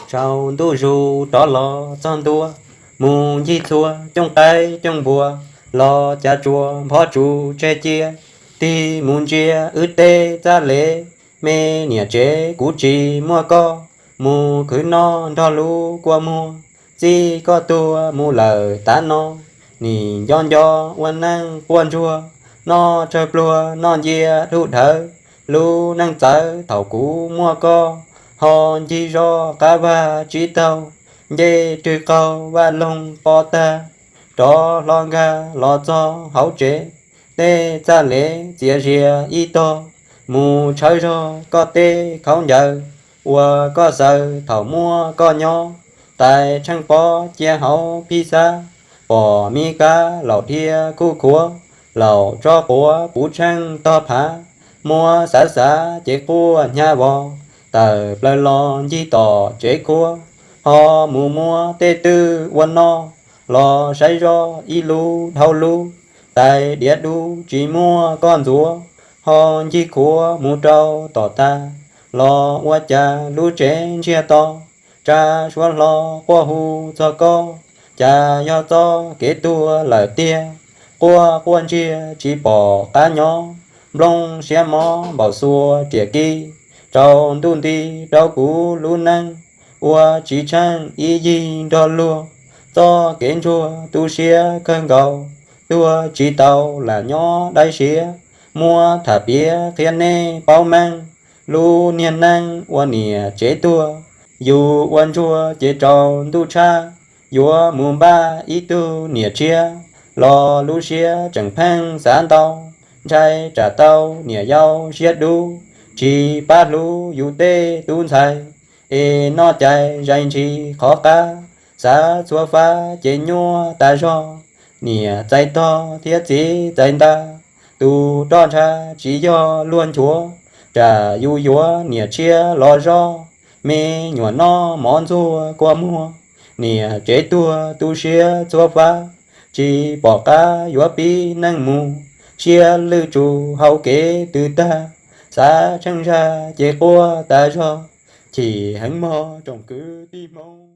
Tsaus ntuj zus rov los txog ntua, mus ncig txhua cooj qaib cooj npua, los cav tsuas nphob tsuas tseg cia, tig mus ntsia wb tej txaj lev, me niam tsev kuv tsis muaj koj, mus khwv noj nrog lub kua muag, txij koj tuag mus lawm tav no, nim nco nco ua neej quaj ntsuag, noj tsawg pluag noj ncia dhuj dhawv, lub neej txawv thaum kuv muaj koj, ho ncig zoj qab vag tsib taug, ncej rwg qaug vaj loog pob tag, rov hlo nkag los txog hauv tsev, tej txaj lev txias zias ib tog, mus tshawb zog koj tej khaub ncaws, uas koj xaws thaum muaj koj nyob, tais tsheej pob cia hauv phij xab, pom me kab laum dhia khuj khuav, laum tso quav puv tsheej tog phav, muab xav xav ces quaj hnyav vos, tawm plaws los ncig tom tsev khuab, ho mus muab tej twj ua noj, los saib zoj ib lub dhau lub, tais diav dub tsis muaj koj ntxuav, ho ncig khuav mus rau tom tag, los ua cas lub tsev ntsiag to, tsa suab hlo quaj hu txog koj, cas yog txoj kev tuag lawm tiag, quaj quaj ntsiag tsis pom qab nyob, nplooj siab mob npaum xua riam kib, tsaus ntuj nti rau kuv lub neej, ua tsis tsheej ib yig nrog luag, txoj kev ntsuag tu siab kawg nkaus, tuag tsis tau lam nyob dai siab, muab tham piav qhia nej paub meej, lub niag neej ua niam tsev tuag, yus ua ntsuag ces tsaus ntuj tshaj, yuav mus npaj ib tug niam tshiab, los lub siab tseem pheej xav ntau, ntshai tsam tau niam yau siab dub, tsis pab hlub yus tej tub ntxhais, es noj cai zais ntshis qhov qab, xav txhua fab ces nyuaj tas zog, niam txais tog thiab txiv txais nta, tus roj ntsha tsis yog luag nchuav, tsam yus yuav niam tshiab los zoj, me nyuam noj mov ntxuag kua muag, niam tsev tuag tu siab txhua fab, tsis pom qab yuav pib neej mus, siab lwj tsus hau kev tws tag, xav tsheej zag ces quaj tas zog, chim heev mog tsoom kwv tij Hmoob.